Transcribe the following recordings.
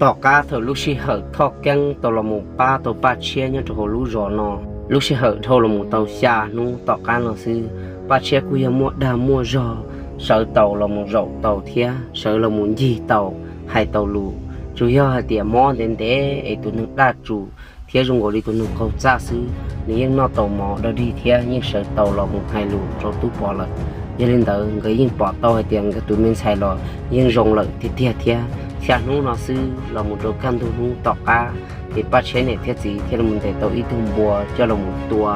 Tom qab thaum lub sij hawm Thoj Keeb tau los mus pab tau Paj Tshiab nyob rau hauv lub zos no, lub sij hawm dhau los mus tau xya hnub tom qab no xwb, Paj Tshiab kuj yog muaj dag muaj zog, sawv tau los mus zaum tau thiab sawv los mus ncig tau, hais tau lus. Tsuas yog hais tias mob ntev ntev es tus neeg daj tsum thiab zoo nkaus li tus neeg qaug txaj xwb, nws yeej noj tau mov dog dig thiab yeej sawv tau los mus hais lus rau Tub Pov lawm. Yog li ntawd nkawd yeej pom tau hais tias nkawd tus me ntxhais los yeej zoo lawm tiag tiag thiab. Xya hnub no xwb los mus rau kaj ntug hnub tom qab, ces Paj Tshiab niam thiab txiv thiaj li mus ntes tau ib tug npua coj los mus tua,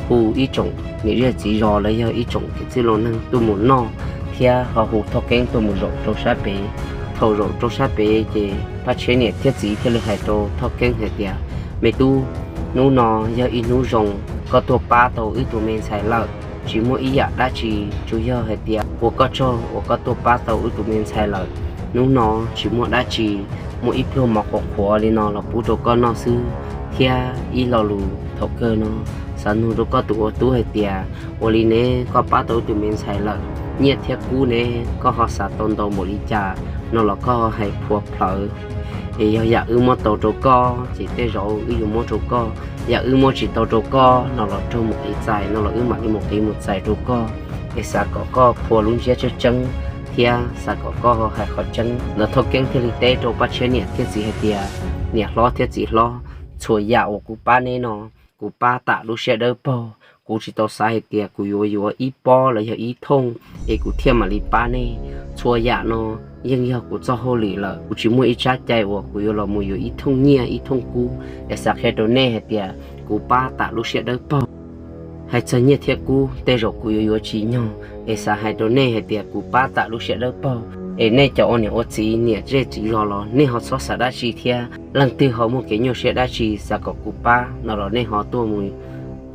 hu ib tsoom niam zej txiv zos los yog ib tsoom kev txwj laus neeg tuaj mus noj thiab ho hu Thoj Keeb tuaj mus zaum rau sab pem. Thaum zaum rau sab pem ces Paj Tshiab niam thiab txiv thiaj li hais rau Thoj Keeb hais tias, Me tub, hnub no yog ib hnub zoo, koj tuaj pab tau wb tus me ntxhais lawm, tsis muaj ib yam dab tsi, tsuas yog hais tias ua koj tsaug uas koj tuaj pab tau wb tus me ntxhais lawm. Hnub no tsis muaj dab tsi, muaj ib pluag mov qhuav qhuav li no los pub rau koj noj xwb, thiab ib lo lus thaum kawg no xav nug rau koj tus ua tub hais tias, ua li ne koj pab tau wb tus me ntxhais lawm, nyiaj thiab kub ne koj ho xav tau ntau npaum li cas no los koj ho hais phua plhawv. Es yog yam wb muab tau rau koj ces tej zaum wb yuav muab rau koj, yam wb muab tsis tau rau koj no los raug mus qiv txais no los wb mam li mus qiv mus txais rau koj. Es xav kom koj phua lub ntsiab tseeb tseeb thiab xav kom koj ho hais qhov tseeb. Ntawd Thoj Keeb thiaj li teb rau Paj Tshiab niam thiab txiv hais tias, Niam hlob thiab txiv hlob, txhua yam uas kuv pab neb no, kuv pab tam lub siab dawb paug. Kuv tsis tau xav hais tias kuv yuav yuav ib pob los yog ib thooj es kuv thiaj mam li pab nej. Txhua yam no yeej yog kuv txoj hauj lwm lawm, kuv tsis muaj ib tsab cai uas kuv yuav los mus yuav ib thooj nyiaj ib thooj kub es xav qhia rau nej hais tias kuv pab tam lub siab dawb paug. Hais txog nyiaj thiab kub tej zaum kuv yuav yuav tsis nyog, es xav hais rau nej hais tias kuv pab tam lub siab dawb paug. Es nej cov ua niam ua txiv niam zej txiv zos los nej ho txhob xav dab tsi thiab, leej twg ho muaj kev nyuaj siab dab tsi xav kom kuv pab no los nej ho tuaj mus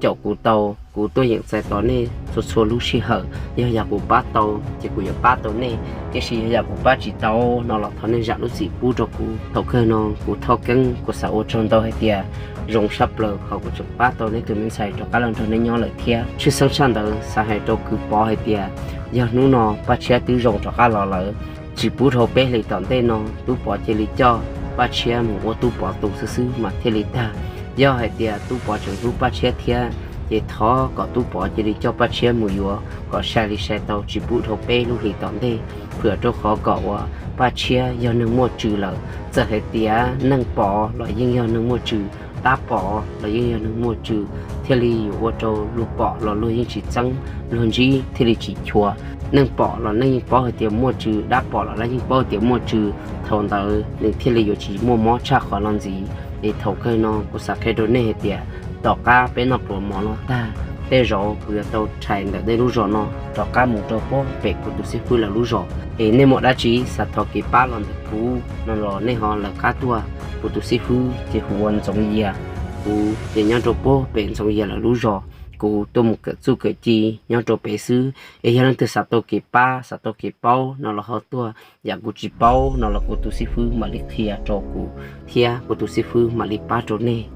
caum kuv tau, kuv tuaj yeem txais tos nej txhua txhua lub sij hawm. Yog yam kuv pab tau ces kuv yuav pab tau nej, tiam sis yog yam kuv pab tsis tau no los thov nej zam lub txim pub rau kuv. Thaum kawg no kuv Thoj Keeb kuv xav ua tsaug ntau hais tias zoo tshaj plaws qhov kuv tseem pab tau neb tus me ntxhais rov qab los nrog neb nyob lawm thiab. Tshwj xeeb tshaj ntawd xav hais rau kwv Pov hais tias yog hnub no Paj Tshiab twb zoo rov qab los lawm, tsis pub dhau peb hlis tom ntej no Tub Pov cia li coj Paj Tshiab mus ua Tub Pov tus xwb xwb mas thiaj li tag. Yog hais tias Tub Pov tseem hlub Paj Tshiab thiab ces thov kom Tub Pov cia li coj Paj Tshiab mus yuav kom sai li sai tau, tsis pub dhau peb lub hlis tom ntej, phwm rau qhov kom uas Paj Tshiab yog neeg muaj tswv lawm. Txawm hais tias neeg pom los yeej yog neeg muaj tswv, dab pom los yeej yog neeg muaj tswv, thiaj li yuav ua rau luag pom los luag yeej tsis txeeb, luag ntsib thiaj li tsis chua. Neeg pom los neeg yeej paub hais tias muaj tswv, dab pom los dab yeej paub hais tias muaj tswv, thaum ntawd nws thiaj li yuav tsis muaj mob tshaj qhov no ntxiv. Es thaum kawg no kuv xav qhia rau nej hais tias tom qab peb noj pluas mov no tag, tej zaum kuv yuav tau rhais ntawm nej lub zos no rov qab mus rau puag pem kuv tus xib fwb lawv lub zos. Es nej muaj dab tsi xav thov kev pab los ntawm kuv no los nej ho lawv qab tuaj. Kuv tus xib fwb ces hu ua Ntxoov Yias, kuv ces nyob rau puag pem Ntxoov Yias lawv lub zos. Kuv tuaj mus kawm txuj kawm ci nyob rau pem xwb, es yog leej twg xav tau kev pab xav tau kev paub no los ho tuaj, yam kuv tsis paub no los kuv tus xib fwb mam li qhia rau kuv thiab kuv tus xib fwb mam li pab rau nej.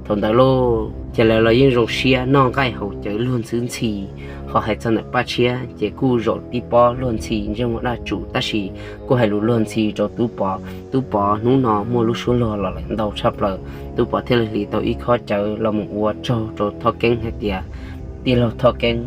Thaum ntawd lauj ces lawv los yeej zoo siab noj nqaij haus cawv luag ntxhi ntxhi. Ho hais txog ntawm Paj Tshiab ces kuj zaum tib pob luag ntxhi ntsej muag daj tsum tab sis kuj hais lus luag ntxhi rau Tub Pov. Tub Pov hnub no muaj lub suab luag los lawm ntau tshaj plaws, Tub Pov thiaj li hliv tau ib khob cawv los mus ua tsaug rau Thoj Keeb hais tias, tij laug Thoj Keeb,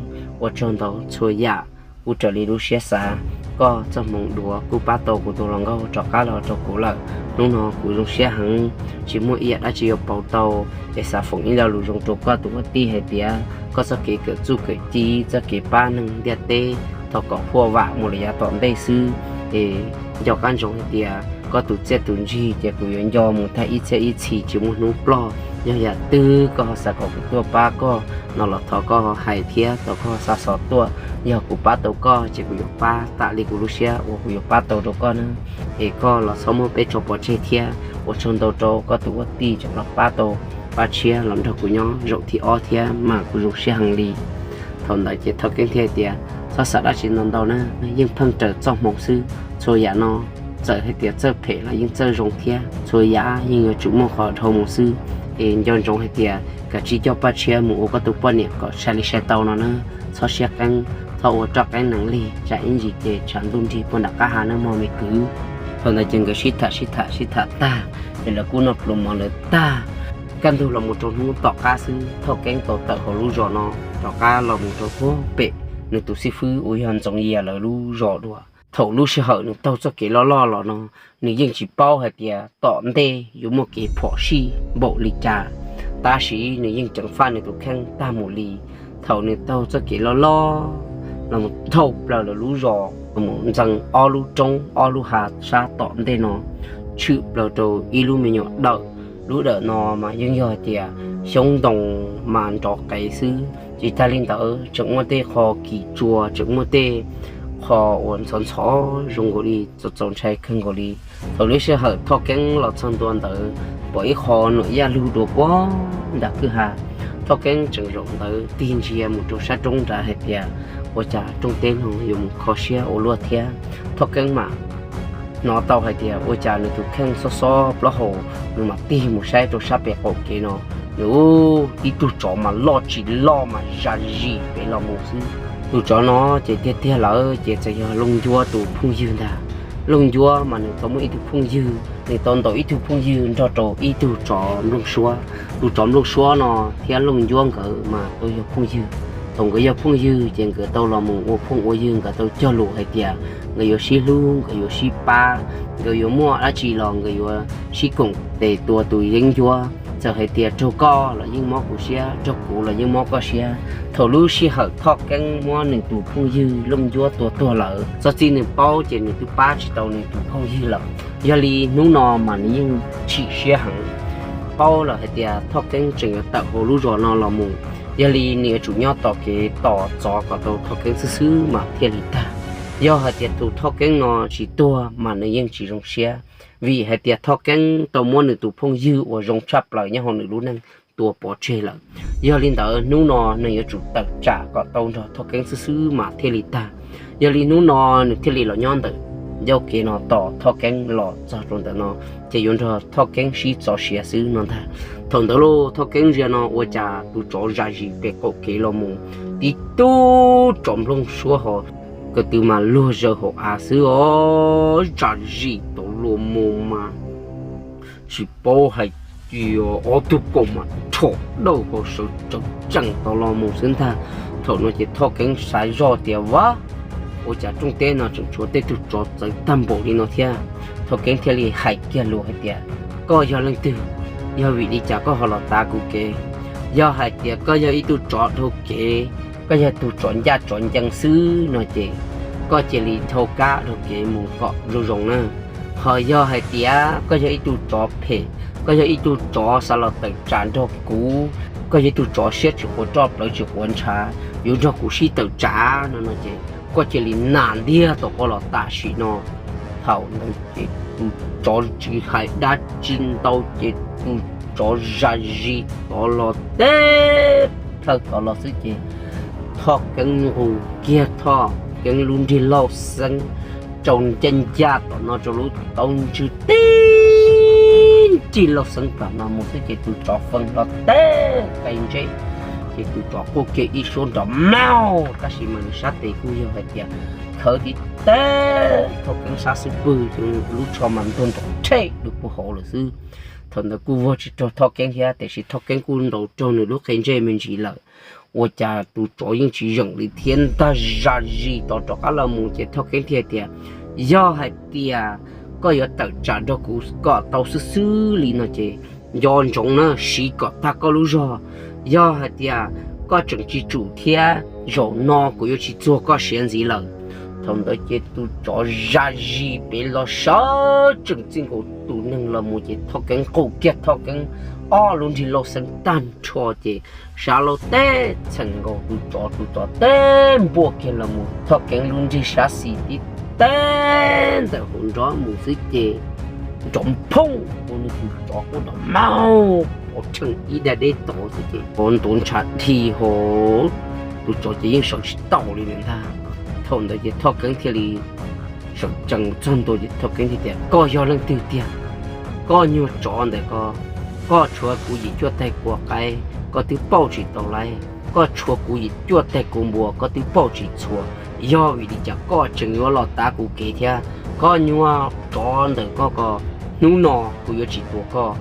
ua tsaug ntau txhua yam, kuj raws li lub siab xav, koj txoj hmoov duav kuj pab tau kuv tus hluas nkauj rov qab los rau kuv lawm. Hnub no kuv zoo siab heev, tsis muaj ib yam dab tsi yuav pauv tau, es xav foom ib lo lus zoo rau koj tus ua tij hais tias koj txoj kev kawm txuj kawm ci, txoj kev pab neeg ntiaj teb, thov kom huaj vam mus lawm yav tom ntej xwb. Es nco qab ntsoov hais tias koj tus txiaj tus ntsig ces kuv yuav nco mus tag ib txhiab ib txhis tsis muaj hnub ploj. Yog yam twg koj ho xav kom kuv tuaj pab koj no los thov koj hais thiab thov koj xa xov tuaj. Yog kuv pab tau koj ces kuv yuav pab tam li kuv lub siab uas kuv yuav pab tau rau koj na. Es koj los txhob muab peb tso pov tseg thiab. Ua tsaug ntau rau koj tus ua tij tseem los pab tau Paj Tshiab los nrog kuv nyob zaum thib ob thiab mas kuv zoo siab heev li. Thaum ntawd ces Thoj Keeb thiaj tias, txhob xav dab tsi ntau ntau na, yeej pheej raws txoj hmoov xwb. Txhua yam no txawm hais tias txawj phem los yeej txawj zoo thiab, txhua yam yeej yuav tsum muaj qhov dhau mus xwb. Es nco ntsoov hais tias kav tsij coj Paj Tshiab mus ua koj tus poj niam kom sai li sai tau no na. Txhob siab qeeb, txhob ua roj qeeb nees lig, tsam ib ntsis ces tshav ntuj nrig puag nram qab hav nawb mog me kwv. Thaum ntawd ces nkawd sib tham sib tham sib tham tag, ces lawv kuj noj pluas mov lawv tag. Kaj ntug los mus rau hnub tom qab xwb, Thoj Keeb tau tawm hauv lub zos no rov qab los mus rau puag pem nws tus xib fwb uas yog Ntxoov Yias lawv lub zos dua. Thaum lub sij hawm nws taug txoj kev loj loj los no, nws yeej tsis paub hais tias tom ntej yuav muaj kev phom sij npaum li cas, tab sis nws yeej ceev faj nws tus kheej tag mus li. Thaum nws taug txoj kev loj loj los mus dhau plaws lawv lub zos, los mus ntxees ob lub roob ob lub hav sab tom ntej no, tshwm plaws rau ib lub me nyuam dawm. Lub dawm no mas yeej yog hais tias xyoob ntoo mas nrov qees xwb, tsis tag li ntawd tseem muaj tej qho kis tsua, tseem muaj tej qho uas ntxhov ntxhov zoo nkaus li txaus txaus ntshai kawg nkaus li. Thaum lub sij hawm Thoj Keeb los txog ntua ntawd, pom ib qho nuam yaj lug dua puag nram kwj ha. Thoj Keeb tseem zaum ntawd tig ntsia mus rau sab roob nrad hais tias, ua cas rooj teb no yuav mus kho siab ua luaj thiab. Thoj Keeb mas hnov tau hais tias ua cas nws tus kheej xob xob plaub hau, nws mam tig mus saib rau sab pem qaum kev no, nws ib tug tsov mas loj tsis loj mas zam zis pem los mus xwb. Tus tsov no ces tiag tiag lawm ces txawm yog Looj Ncuab tus phooj ywg ntag. Looj Ncuab mas nws tau muaj ib tug phooj ywg, nws tau ntaus ib tug phooj ywg nrog rau ib tug tsov nplooj suab. Tus tsov nplooj suab no thiab Looj Ncuab nkawd mas tau yog phooj ywg. Thaum nkawd yog phooj ywg ces nkawd tau los mus ua phooj ua ywg, nkawd tau cog lus hais tias nkawd yuav sib hlub, nkawd yuav sib pab, nkawd yuav muaj dab tsi los nkawd yuav sib koom tes tua tus yeeb ncuab. Txawm hais tias raug koj los yeej mob kuv siab, raug kuv los yeej mob koj siab. Thaum lub sij hawm Thoj Keeb muab nws tus phooj ywg Looj Ncuab tua tuag lawm, txog txij nws paub ces nws twb pab tsis tau nws tus phooj ywg lawm. Yog li hnub no mas nws yeej chim siab heev, paub lawm hais tias Thoj Keeb tseem yuav tawm hauv lub zos no los mus. Yog li nws yuav tsum nyob tos kev tos txov kom tau Thoj Keeb xwb xwb mas thiaj li tag. Yog hais tias tus Thoj Keeb no tsis tuag mas nws yeej tsis zoo siab, vim hais tias Thoj Keeb tau muab nws tus phooj ywg uas zoo tshaj plaws nyob hauv nws lub neej tua pov tseg lawm. Yog li ntawd hnub no nws yuav tsum tawm tsam kom tau nrog Thoj Keeb xwb xwb mas thiaj li tag. Yog li hnub no nws thiaj li los nyob ntawm ncauj kev no tos Thoj Keeb los txog rau ntawm no, ces yuav nrog Thoj Keeb sib txov siav xwb no ntag. Thaum ntawd lauj, Thoj Keeb ntsia no ua cas tus tsov zam zis pem qaum kev los mus, tib tug tsov nplooj suab ho ko tw mas luag zaws hauv av xwb os, zam zis tod los mus mas tsis paub hais tias ob tug kaus mas rho dawj ho sawv tsees tsees tod los mus xwb ntag. Thaum no ces Thoj Keeb xav zoj tias, Vaj, ua cas rooj teb no tseem tshuav tej tug tsov txawv tag npaum li no thiab? Thoj Keeb thiaj li hais kiag lus hais tias, Koj yog leej twg? Yog vim li cas koj ho los tav kuv kev? Yog hais tias koj yog ib tug tsov dhau kev, koj yog tug tsov ncaj tsov ncees xwb no ces koj cia li dhau kab dhau kev mus kom zoo zoo na. Ho yog hais tias koj yog ib tug tsov phem, koj yog ib tug tsov xav los tawm tsam nrog kuv, koj yog ib tug tsov siab tsis quav roj plawv tsis quav ntshav yuav nrog kuv sib tawm tsam no no ces koj cia li nas ntiag tau koj los tam sim no. Thaum ntawd ces tus tsov tsis hais dab tsi ntau ces tus tsov zam zis tod los teb plhaw tod los xwb ces Thoj Keeb nqus kiag Thoj Keeb lub nrig lauj xeeb tsau ncaj ncaj tom no rau lub taub ntswg tib nrig lauj xeeb tom no mus xwb ces tus tsov feej los teb qe ntseb, ces tus tsov quaj kiag ib suab nrov maug, tab sis mas nws sab tes kuj yog hais tias khawv tib teb Thoj Keeb sab xub pwg, ces lub tsho mas ntuag nrov rhe dua puag hauv lawm xwb. Thaum ntawd kuj vog tsis raug Thoj Keeb thiab, tiam sis Thoj Keeb kuj ntaus raug nws lub qe ntsej me ntsis lawm. Ua cas tus tsov yeej tsis zeem li thiab ntag, zam zis tod rov qab los mus ces Thoj Keeb thiaj tias, Yog hais tias koj yuav tawm tsam nrog kuv kom tau xwb xwb li no ces nco ntsoov na, siv kom tag koj lub zog. Yog hais tias koj tseem tsis tsum thiab, zaum no kuv yuav tsis txuag koj siav ntxiv lawm. Thaum ntawd ces tus tsov zam zis pem los sawv tsees txij nkaus tus neeg los mus ces Thoj Keeb nqus kiag Thoj Keeb ob lub nrig lauj xeeb tag nrho ces sab laug teb txheem nkaus tus tsov, tus tsov teb npuaj kiag los mus Thoj Keeb lub nrig sab xis tib teb ntawm hauv nrob mus xwb ces nrov nphoob ua nws tus tsov quaj nrov maug pov tsheej ib daim deb tod xwb ces pov ntuav ntshav dhi hos tus tsov ces yeej sawv tsis tau li lawm ntag. Thaum ntawd ces Thoj Keeb thiaj li sawv tsees txog ntua ces Thoj Keeb thiaj tias, Koj yog leej twg tiag? Koj nyuag tsov ntawm ko, koj tshuav kuv yim cuaj taig kua qaib koj twb pauj tsis tau lawm, koj tshuav kuv yim cuaj taig kua npua koj twb pauj tsis txhua, yog vim li cas koj tseem yuav los tav kuv kev thiab? koj nyuag tsov ntawm koj ko, hnub no kuv yuav tsis tua koj.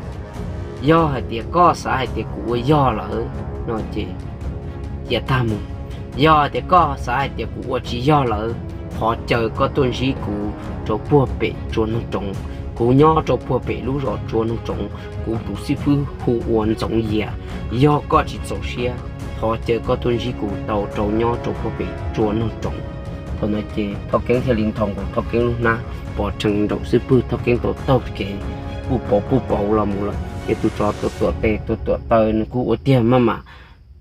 Yog hais tias koj xav hais tias kuv ua yog lawm no ces cia tag mus. Yog hais tias koj xav hais tias kuv ua tsis yog lawm, thov caw koj tuaj ntsib kuv rau puag pem tsua noog roov. Kuv nyob rau puag pem lub zos tsua noog roov, kuv tus xib fwb hu ua Ntxoov Yias. Yog koj tsis txaus siab, thov caw koj tuaj ntsib kuv tau rau nyob rau puag pem tsua noog roov. Thaum no ces Thoj Keeb thiaj li nthos nkaus Thoj Keeb lub hnab pov rhees nraum xwb pwg, Thoj Keeb tau taug kev puj pauv puj pauv los mus lawm. Ces tus tsov tuam tuam tes tuam tuam taw nws kuj ua tiag maj mam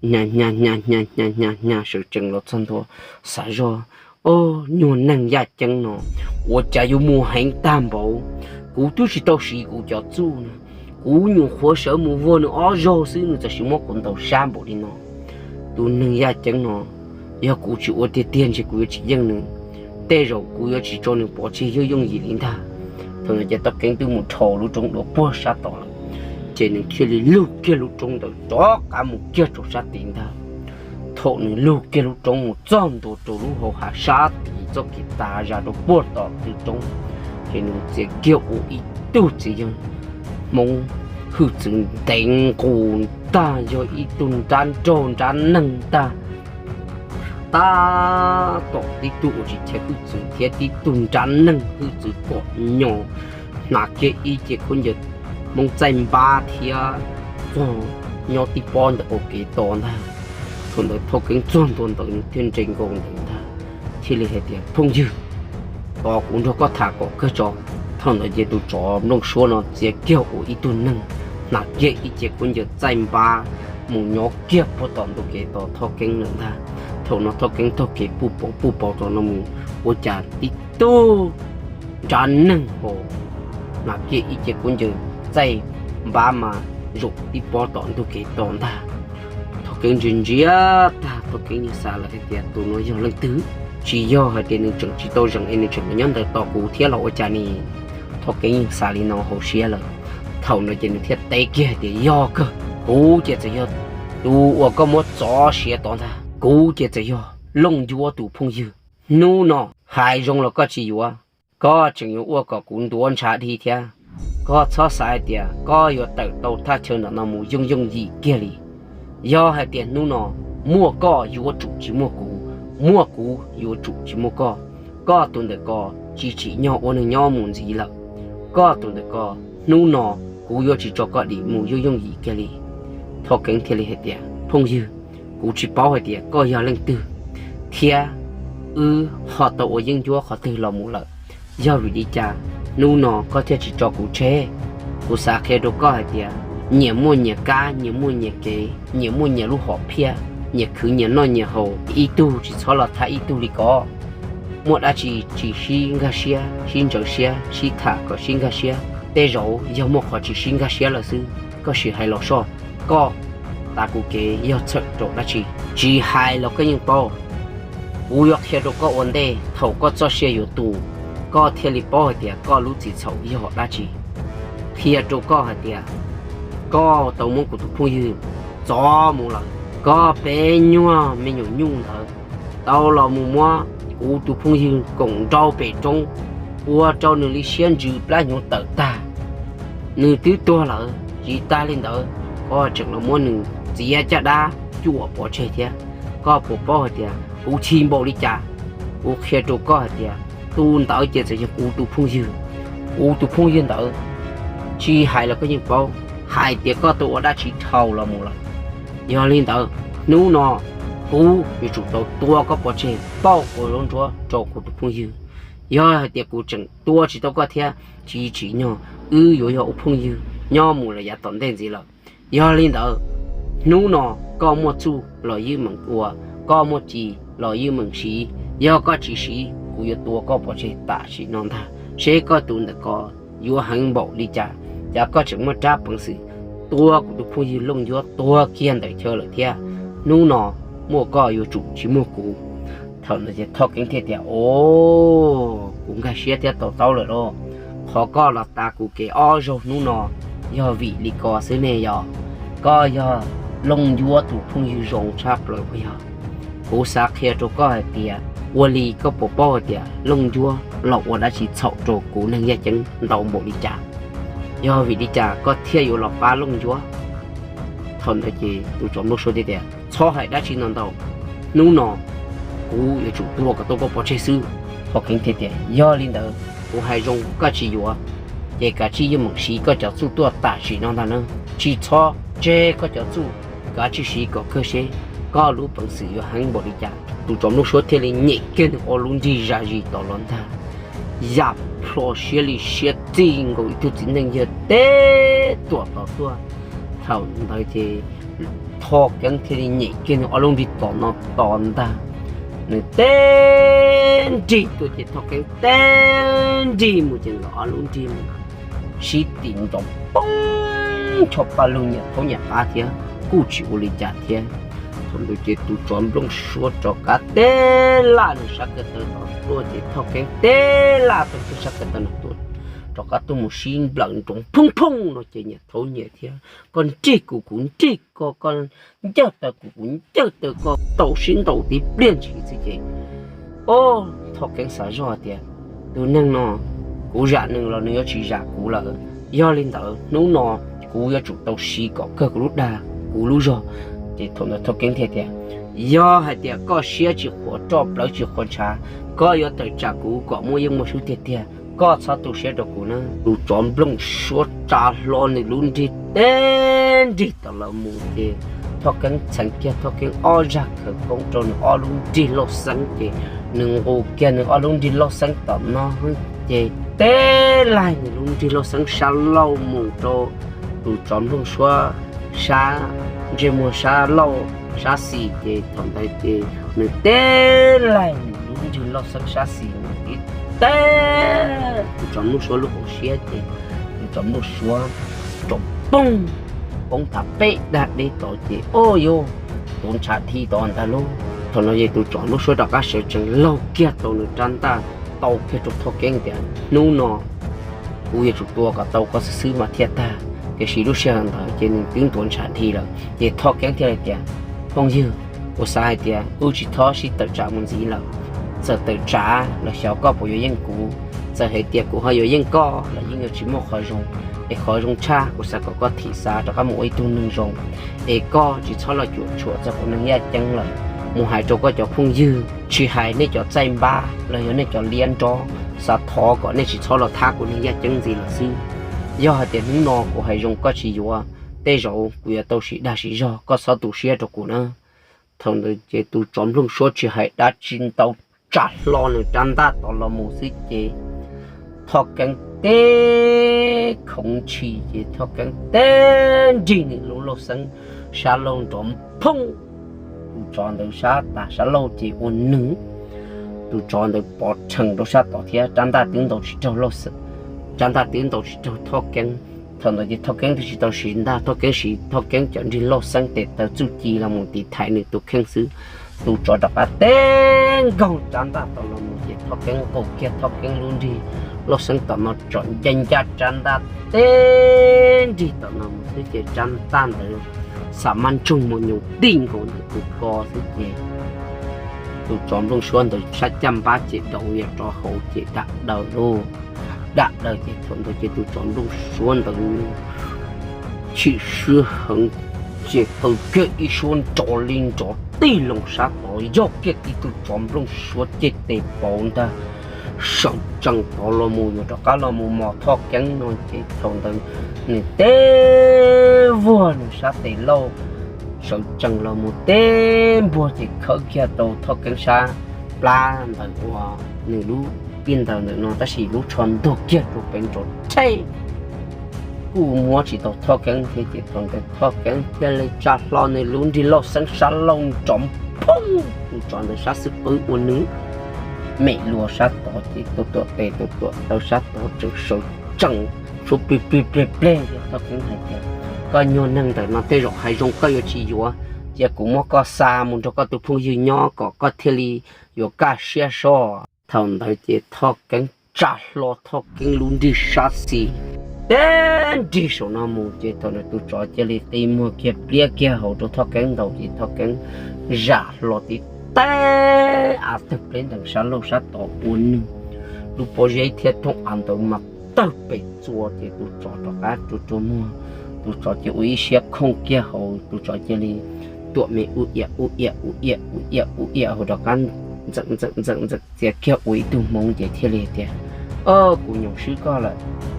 hnyav hnyav hnyav hnyav hnyav hnyav hnyav sawv tsees los txog ntua xav zoj, Ob, nyuag neeg yaj ceeb no ua cas yuav muag heev tag npaum, kuv twb tsis tau siv kuv cov txuj na, kuv nyuam qhuav sawv mus vuag nws ob zaug xwb nws txawm sis muab kuv ntaus sab npaum li no. Tus neeg yaj ceeb no, yog kuv tsis ua tiag tiag ntshe kuv yuav tsis yeej nws, tej zaum kuv yuav tsis tso nws pov tseg yooj yooj yim li ntag. Thaum no ces Thoj Keeb twb mus dhau lub roob dua puag sab tod lawm, ces nws thiaj li lug kiag lub roob ntawd rov qab mus kiag rau sab tid ntag. Thaum nws lug kiag lub roob mus txog ntua rau lub hauv hav sab tid txoj kev tav zaj rau puag tom tw roob, ces nws txiav kiag ua ib tug txiv yawg Hmoob hwj txwv ntev nqus ntag, yog ib tug nrab nraug nrab neeg ntag. Tab tom tib tug ua tsis chais hwj txwv thiab tib tug nrab neeg hwj txwv pom nyo, hnav kiag ib ce khaub ncaws Hmoob txaij npab thiab txog nyob tib pob ntawm ua kev tos ntag. Thaum ntawd Thoj Keeb txog ntua ntawd nws thiaj nres nkaus ntawd ntag, thiaj li hais tias, Phooj ywg, tos kuv nrog koj tham kom kawg tso. Thaum ntawd ces tus tsov nplooj suab no txiav kiag ua ib tug neeg, hnav kiag ib ce khaub ncaws txaij npab mus nyob kiag puag tom ntug kev tos Thoj Keeb lawm ntag. Thaum no Thoj Keeb taug kev puj pauv puj pauv tom no mus, ua cas tib tug nrab neeg hos hnav kiag ib ce khaub ncaws txaij npab mas zaum tib pob tom ntug kev tos ntag. Thoj Keeb ntsia ntsia tag, Thoj Keeb yeej xav lawm hais tias, Tus no yog leej twg? Tsis yog hais tias nws tseem tsis tau zeem es nws tseem nyob ntawd tos kuv thiab los ua cas ni? Thoj Keeb yeej xav li no hauv siab lawm. Thaum no ces nws thiaj teb kiag hais tias, Yog kawg, kuv ces txawm yog tus uas koj muab txov siav tod ntag, kuv ces txawm yog Looj Ncuab tus phooj ywg. Hnub no hais zoo los koj tsis yuav, koj tseem yuav ua kom kuv ntuav ntshav dhi thiab. Koj txhob xav hais tias koj yuav tawm tau thaj chaw ntawm no mus yooj yooj yim kiag li. Yog hais tias hnub no muaj koj yuav tsum tsis muaj kuv, muaj kuv yuav tsum tsis muaj koj. Koj tus ntawm ko tsis tsim nyog ua neeg nyob mus ntxiv lawm. Koj tus ntawm ko, hnub no kuv yuav tsis tso koj dim mus yooj yooj yim kiag li. Thoj Keeb thiaj li hais tias, Phooj ywg, kuv tsis paub hais tias koj yog leej twg thiab wb ho tau ua yeeb ncuab qhov twg los mus lawm. Yog vim li cas hnub no koj thiaj tsis tso kuv tseg? Kuv xav qhia rau koj hais tias nyias muaj nyias kab, nyias muaj nyias kev, nyias muaj nyias lub hom phiaj, nyias khwv nyias noj nyias haus, ib tug tsis txhob los thab ib tug li ko. Muaj dab tsi tsis sib nkag siab, sib ntxhov siab, sib tham kom sib nkag siab. Tej zaum yog muaj qhov tsis sib nkag siab lawm xwb, koj sim hais los soj. Koj tav kuv kev yog txhawm rau dab tsi? Tsis hais los koj yeej paub. Kuv yuav qhia rau koj ua ntej, thaum koj txoj sia yuav tu, koj thiaj li paub hais tias koj lub txim txhaum yog dab tsi. Qhia rau koj hais tias koj tau muab kuv tus phooj ywg txov mus lawm. Koj peb nyuag me nyuam nyuj ntawd tau los mus muab kuv tus phooj ywg koom nrau pem roob, ua rau nws li siab ntsws plab hnyuv tawm tag. Nws twb tuag lawm, tsis tas li ntawd, koj tseem los muab nws txiav caj dab cuam pov tseg thiab. Koj puas paub hais tias kuv chim npaum li cas? Kuv qhia rau koj hais tias tus ntawd ces txawm yog kuv tus phooj ywg. Kuv tus phooj ywg ntawd, tsis hais los koj yeej paub hais tias koj tau ua dab tsi dhau los mus lawm. Yog li ntawd, hnub no kuv yuav tsum tau tua koj pov tseg pauj koj lub nruab rau kuv tus phooj ywg. Yog hais tias kuv tseem tua tsis tau koj thiab, tsis tsim nyog wb yuav yog ua phooj ywg nyob mus lawm yav tom ntej ntxiv lawm. Yog li ntawd, hnub no koj muaj txuj los yeej meem ua, koj muaj ci los yeej meem siv. Yog koj tsis siv, kuv yuav tua koj pov tseg tam sim no ntag, seb koj tus ntawm ko yuav heev npaum li cas. Cas koj tseem muaj rab peev xwm tua kuv tus phooj ywg Looj Ncuab tuag kiag ntawm chaw lawm thiab. Hnub no muaj koj yuav tsum tsis muaj kuv. Thaum ntawd ces Thoj Keeb thiaj tias, O, kuv nkag siab thiab to taub lawm lauj. Qhov koj los tav kuv kev ob zaug hnub no yog vim li ko xwb ne yog? Koj yog Looj Ncuab tus phooj ywg zoo tshaj plaws puas yog? Kuv xav qhia rau koj hais tias Ua li koj puas paub hais tias Looj Ncuab los ua dab tsi txhaum rau kuv neeg yaj ceeb ntau npaum li cas? Yog vim li cas koj thiaj yuav los pab Looj Ncuab? Thaum ntawd ces tus tsov nplooj suab thiaj tias, txhob hais dab tsi ntau ntau, hnub no kuv yuav tsum tua kom tau koj pov tseg xwb. Thoj Keeb thiaj tias, yog li ntawd kuv hais zoo koj tsis yuav, ces kav tsij yeej meem siv koj cov txuj tuaj tam sim no ntag na. Tsis txhob tseg koj cov txuj, kav tsij siv kom kawg seb koj lub peev xwm yuav heev npaum li cas. Tus tsov nplooj suab thiaj li nyem kiag nws ob lub nrig zam zis tom los ntag. Yam plho siab li siab txij nkaus ib tug txiv neej yawg teb tuam tom tuaj. Thaum ntawd ces Thoj Keeb thiaj li nyem kiag nws ob lub nrig tom no tos ntag. Nws teb nrig tuaj ces Thoj Keeb teb nrig mus ces nkawd ob lub nrig mus sib tim nrov poob, ncho paj lug nyiam thaub nyiam qab thiab kuj tsis ua li cas thiab. Thaum ntawd ces tus tsov nplooj suab rov qab teb laj nws sab ko taw tom tuaj ces Thoj Keeb teb laj tau kiag sab ko taw no tuaj, rov qab tuaj mus sib nplawm nrov phooj phooj no ces nyiam thaub nyiam thiab, koj nrig kuv kuv nrig koj, koj ncaj taw kuv kuv ncaj taw koj, tau sib ntaus tib pliag ntshis xwb ces, o, Thoj Keeb xav zoj tias, tus neeg no kuv zam nws los nws yuav tsis zam kuv lawm. Yog li ntawd hnub no kuv yuav tsum tau siv kom kawg kuv lub dag kuv lub zog. Ces thaum ntawd Thoj Keeb thiaj tias, yog hais tias koj siab tsis qhuas roj plawv tsis qhuas ntshav, koj yuav tawm tsam kuv kom muaj yeej muaj sub tiag tiag, koj txhob tu siab rau kuv na. Tus tsov nplooj suab tsa hlo nws lub nrig teb nrig tom los mus ces Thoj Keeb txheev kiag Thoj Keeb ob zaj khawv koob rau nws ob lub nrig lauj xeeb ces nws nqus kiag nws ob lub nrig lauj xeeb tom no ces teb laig nws lub nrig lauj xeeb sab laug mus rau tus tsov nplooj suab sab ntsej muag sab laug sab xis ces thaum ntawd ces nws teb laig nws lub nrig lauj xeeb sab xis mus tib teg tus tsov nplooj suab lub hauv siab ces tus tsov nplooj suab rov poob, poob thav peb dag deb tod ces, o, yuav tuav ntshav dhi tod ntag lauj. Thaum no ces tus tsov nplooj suab rov qab sawv tsees laug kiag tau nws rab ntaj tau kiag rau Thoj Keeb tias, hnub no kuv yuav tsum tua kom tau koj xwb xwb mas thiaj tag. Tiam sis lub sij hawm ntawd ces nws twb ntuav ntshav dhi lawm ces Thoj Keeb thiaj li tias, phooj ywg, kuv xav hais tias wb tsis txhob sib tawm tsam mus ntxiv lawm. Txawm tawm tsam los xyov koj puas yuav yeej kuv, txawm hais tias kuv ho yuav yeej koj los yeej yuav tsis muaj qhov zoo. Es qhov zoo tshaj kuv xav kom koj thim xav rov qab mus ua ib tug neeg zoo, es koj tsis txhob los cuam tshuam txog kuv neeg yaj ceeb lawm. Mus hais rau koj cov phooj ywg, tsis hais nej cov txaij npab los yog nej cov liab nrob, xav thov kom nej tsis txhob los thab kuv neeg yaj ceeb ntxiv lawm xwb. Yog hais tias hnub no kuv hais zoo koj tsis yuav, tej zaum kuv yuav tau siv dag siv zog, koj txhob tu siab rau kuv na. Thaum ntawd ces tus tsov nplooj suab tsis hais dab tsi ntau, tsa hlo nws rab ntaj tod los mus xwb ces Thoj Keeb teb khoov ntshis ces Thoj Keeb teb nrig nws lub lauj xeeb sab laug nrov phooj, tus tsov ntawd sab tas sab laug ces ua nws, tus tsov ntawd pov rhees rau sab tod thiab rab ntaj twb ntaus tsis raug, rab ntaj twb ntaus tsis raug Thoj Keeb. Thaum ntawd ces Thoj Keeb twb tsis tau siv ntaj, Thoj Keeb siv Thoj Keeb cov nrig lauj xeeb tes taw txuj ci los mus tiv thaiv nws tus kheej xwb. Tus tsov rov qab teb nkaug rab ntaj tom no mus ces Thoj Keeb nqus kiag Thoj Keeb lub nrig lauj xeeb tom no tsom ncaj ncaj rab ntaj teb nrig tom no mus xwb ces rab ntaj ntawd xam mab ntsoog mus nyuv tij nkaus ntawm tus ko xwb ces tus tsov nplooj suab ntawd sab caj npab ces dau yam rov hauv ces dam daws lauj. Dam daws ces thaum ntawd ces tus tsov nplooj suab ntawd chim siab heev ces taw kiag ib suab nrov li nrov tij loo sab tod, yog kiag tib tug tsov nplooj suab ceg tes pauv ntag, sawv tsees tod los mus yuav rov qab los mus mos Thoj Keeb no ces thaum ntawd nws teb vuag nws sab tes lauj, sawv tsees los mus teb npuag ces khawb kiag rau Thoj Keeb sab plab ntawm uas nws lub pij ntawd ntawm no tab sis lub tsho ntug kiag rau pem nrov tsheb, kuj muab tsis tau Thoj Keeb thiab ces thaum ntawd Thoj Keeb thiaj li tsa hlo nws lub nrig lauj xeeb sab laug nrov phooj, tus tsov ntawd sab xub pwb ua nws mem luas sab tod ces tus tuam tes tus tuam taw sab tod tseem sawv tsees suab plig plig plig plig. Thoj Keeb hais tias, koj nyuag neeg ntawm no tej zaum hais zoo koj yuav tsis yuav, cia kuv muab koj xa mus nrog koj tus phooj ywg nyob kom koj thiaj li yuav kaj siab soj. Thaum ntawd ces Thoj Keeb tsa hlo Thoj Keeb lub nrig sab xis teb nrig saum no mus ces thaum ntawd tus tsov cia li qi muag kiag pliab kiag hauv rau Thoj Keeb ntaus ces Thoj Keeb zam hlo tib teb av tawg pleb ntees sab laug sab tod ua nws lub pob zeb thiab thooj av ntawd mas tawg pem txua ces tus tsov rov qab rua rua muag. Tus tsov ces ua ib siab khooj kiag hauv, tus tsov cia li tuam me u iam u iam u iam u iam u iam hauv rov qab ntxeem ntxeem ntxeem ntxeem txiav kiag ua ib tug hmoov ces thiaj li tias, Au, kuv nyoos swb koj lawm.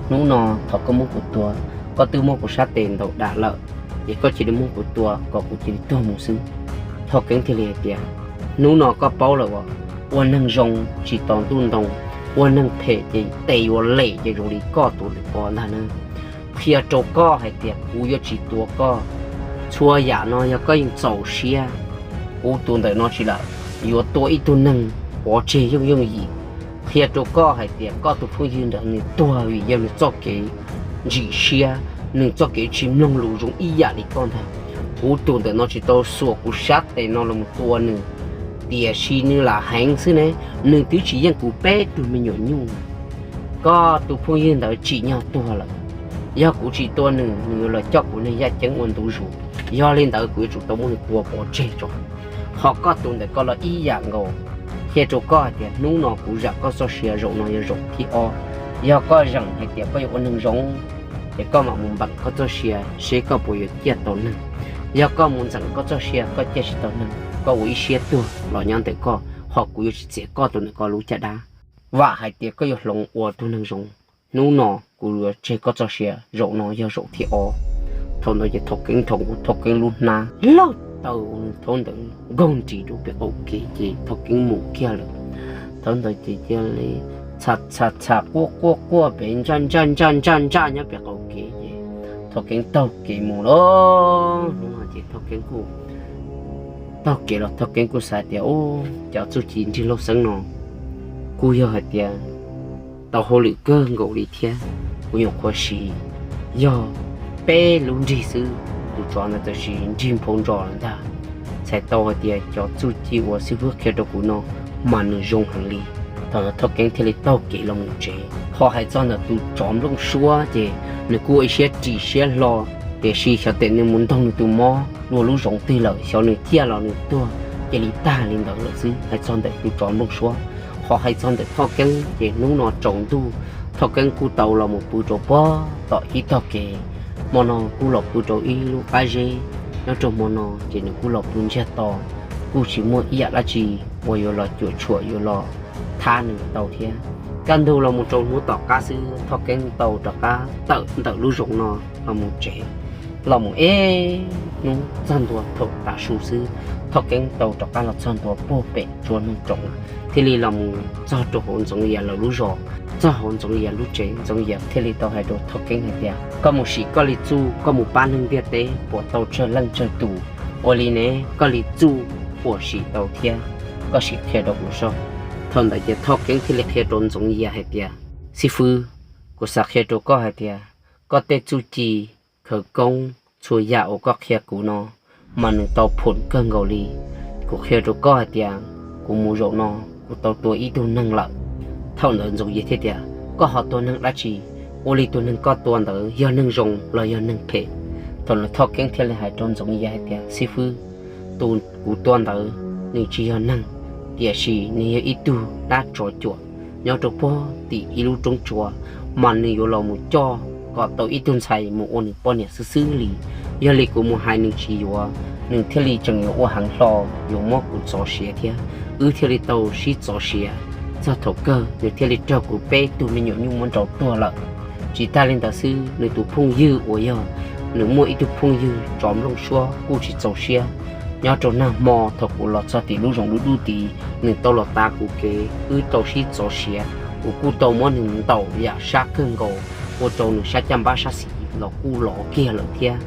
Hnub no thov koj muab kuv tua, koj twb muab kuv sab tes ntaus dam lawm, ces koj cia li muab kuv tua kom kuv cia li tuag mus xwb. Thoj Keeb thiaj li hais tias, Hnub no koj paub lawm uas ua neeg zoo tsis tos ntuj ntoo, ua neeg phem ces tes yuav lem ces zoo li koj tus ntawm ko ntag na. Qhia rau koj hais tias kuv yuav tsis tua koj. Txhua yam no yog koj yeej txaus siab, kuv tus ntawm no tsis lam yuav tua ib tug neeg pov tseg yooj yooj yim. Qhia rau koj hais tias koj tus phooj ywg ntawd nws tuag vim yog nws txoj kev ntsim siab, nws txoj kev tsis mloog lus zoo ib yam li koj ntag. Kuv tus ntawm no tsis tau xuas kuv sab tes no los mus tua nws, tiam sis nws lam heev xwb ne, nws twb tsis yeej kuv peb tug me nyuam nyuj. Koj tus phooj ywg ntawd tsim nyog tuag lawm, yog kuv tsis tua nws, nws yuav los coj kuv neeg yaj ceeb ua ntu zus, yog li ntawd kuv yuav tsum tau muab nws tua pov tseg tso. Ho koj tus ntawm ko los ib yam nkaus, qhia rau koj hais tias hnub no kuv zam koj txoj sia, zaum no yog zaum thib ob. Yog koj zeem hais tias koj yuav ua neeg zoo, ces koj mam mus npeem koj txoj sia seb koj puas yuav ciaj tau neeg. Yog koj mus ntxeem koj txoj sia koj ciaj tsis tau neeg, koj ua ib siab tuag los nyob ntawm koj, ho kuv yuav tsis txiav koj tus ntawm ko lub caj dab. Vam hais tias koj yuav hloov ua tug neeg zoo. Hnub no kuv yuav tseg koj txoj sia, zaum no yog zaum thib ob. Thaum ntawd ces Thoj Keeb nroo Thoj Keeb lub hnab laug taw, thaum ntawd nkaug nris rau pem qaum kev ces Thoj Keeb mus kiag lawm. Thaum ntawd ces cia li txha txha txha quaj quaj quaj pem ntsaj ntsaj ntsaj ntsaj ntsaj nyob pem qaum kev ces Thoj Keeb taug kev mus lawm. Hnub no ces Thoj Keeb kuj taug kev los Thoj Keeb kuj xav tias, Ub, cov txuj ci nrig lauj xeeb no kuj yog hais tias tau hauj lwm kawg nkaus li thiab. Kuv nyuam qhuav siv yog peb lub nrig xwb, tus tsov ntawd txawm sis nrig nphau ntsos lawm ntag. Txhais tau hais tias cov txuj ci uas xib fwb qhia rau kuv no mas nws zoo heev li. Thaum no Thoj Keeb thiaj li taug kev los mus tsev. Ho hais txog ntawm tus tsov nplooj suab ces nws kuj ua ib siab ris siab hlo, tiam sis xyov tes nws mus ntaug nws tus mob dua lub zoov twg lawm, xyov nws ciaj los nws tuag cia li tag li ntawd lawm xwb. Hais txog ntawm tus tsov nplooj suab, ho hais txog ntawm Thoj Keeb ces hnub no tsaus ntuj Thoj Keeb kuj tau los mus pw rau puag tom ib tog kev. Hmo no kuj los pw rau ib lub qab zeb. Nyob rau hmo no ces nws kuj los pw ntsiag to, kuj tsis muaj ib yam dab tsi uas yuav los cuam tshuam yuav los thab nws tau thiab. Kaj ntug los mus rau hnub tom qab xwb Thoj Keeb tau rov qab tawm ntawm lub zoov no los mus tsev. Los mus ib hnub txog ntua thaum tav su xwb, Thoj Keeb tau rov qab los txog ntua puag pem tsua noog roov, thiaj li los mus txog rau hauv Ntxoov Yias lawv lub zos. Txog hauv Ntxoov Yias lub tsev, Ntxoov Yias thiaj li tau hais rau Thoj Keeb hais tias, Koj mus sim koj li txuj, koj mus pab neeg ntiaj teb puas tau tsawg leej tsawg tus? Ua li ne, koj li txuj puas sim tau thiab? Koj sim qhia rau kuv soj. Thaum ntawd ces Thoj Keeb thiaj li qhia rau Ntxoov Yias hais tias, Xib fwb, kuv xav qhia rau koj hais tias koj tej txuj ci, khawv koob, txhua yam uas koj qhia kuv no mas nws tau phoom kawg nkaus li. Kuv qhia rau koj hais tias kuv mus zaum no kuv tau tua ib tug neeg lawm. Thaum ntawd Ntxoov Yias thiaj tias, Koj ho tua neeg dab tsi? Ua li tus neeg koj tua ntawd yog neeg zoo los yog neeg phem? Thaum ntawd Thoj Keeb thiaj li hais rau Ntxoov Yias hais tias, Xib fwb, tus kuv tua ntawd nws tsis yog neeg, tiam sis nws yog ib tug dab tsov cuam nyob rau puag tim ib lub roob tsuas, mas nws yuav los mus coj kom tau ib tug ntxhais mus ua nws poj niam xwb xwb li. Yog li kuv mus hais nws tsis yuav, nws thiaj li tseem yuav ua heev hlo, yuav muab kuv txov siav thiab. Wb thiaj li tau sib txov siav, txog thaum kawg nws thiaj li raug kuv peb tug me nyuam nyuj muab nrau tuag lawm. Tsis tag li ntawd xwb, nws tus phooj ywg uas yog nws muaj ib tug phooj ywg tsov nplooj suab kuj tsis txaus siab. Nyob rau nag hmo thaum kuv los txog tim lub zoov dub dub tid, nws tau los tav kuv kev, wb tau sib txov siav, kuv kuj tau muab nws ntaus yam sab kawg nkaus, ua rau nws sab caj npab sab xis los kuj lov kiag lawm thiab.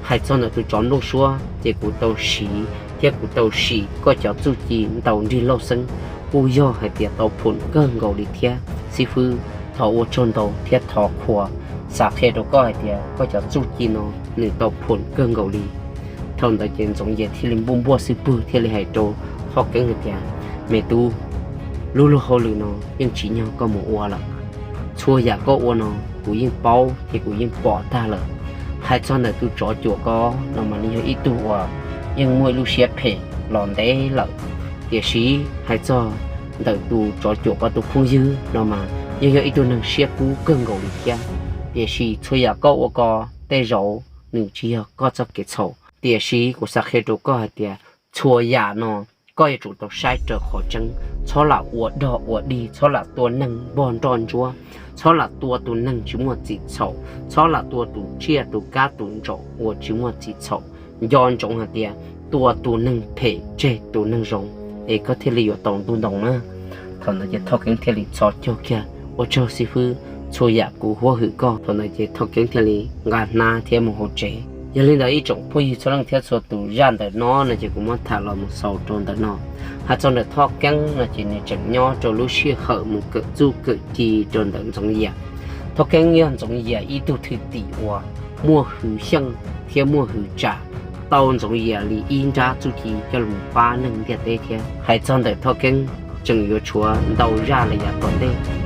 Hais txog ntawm tus tsov nplooj suab ces kuv tau siv thiab kuv tau sim koj cov txuj ci ntaus nrig lauj xeeb, kuj yog hais tias tau phoom kawg nkaus li thiab. Xib fwb, thov ua tsaug ntau thiab thov qhuas, xav qhia rau koj hais tias koj cov txuj ci no nws tau phoom kawg nkaus li. Thaum ntawd ces Ntxoov Yias thiaj li npuaj npuaj xwb pwg thiaj li hais rau Thoj Keeb hais tias, Me tub, lub luag hauj lwm no yeej tsim nyog koj mus ua lawm. Txhua yam koj ua no kuv yeej paub thiab kuv yeej pom tag lawm. Hais txog ntawm tus tsov cuam ko no mas nws yog ib tug uas yeej muaj ib lub siab phem los ntev lawm. Tiam sis hais txog ntawm tus tsov cuam ko tus phooj ywg no mas yeej yog ib tug neeg siab kub kawg nkaus li thiab. Tiam sis txhua yam koj ua ko tej zaum nws tsis yog koj txoj kev txhaum. Tiam sis kuv xav qhia rau koj hais tias txhua yam no koj yuav tsum tau saib raws qhov tseeb, txhob lam ua dog ua dig, txhob lam tua neeg npog nroj ntsuab, txhob lam tua tus neeg tsis muaj txim txhaum, txhob lam tua tus tsiaj tus kab tus ntsaum uas tsis muaj txim txhaum. Nco ntsoov hais tias tua tus neeg phem tseg tus neeg zoo, es koj thiaj li yuav tau ntuj ntoo na. Thaum ntawd ces Thoj Keeb thiaj li txhos caug kiag, ua tsaug xib fwb, txhua yam kuv huab hwm koj. Thaum ntawd ces Thoj Keeb thiaj li nqa hnab thiab mus hauv tsev. Yog li ntawd ib tsoom phooj ywg txhua leej thiab txhua tus, zaj ntawm no no ces kuv muab tham los mus xaus rau ntawm no. Hais txog ntawm Thoj Keeb no ces nws tseem nyob rau lub sij hawm mus kawm txuj kawm ci rau ntawm Ntxoov Yias. Thoj Keeb yog Ntxoov Yias ib tug thwj tim uas muaj hwv xyeej thiab muaj hwv tsam, tau Ntxoov Yias li ib nrab txuj ci coj los pab neeg ntiaj teb thiab. Hais txog ntawm Thoj Keeb tseem yuav tshuav ntau zaj li yav tom ntej.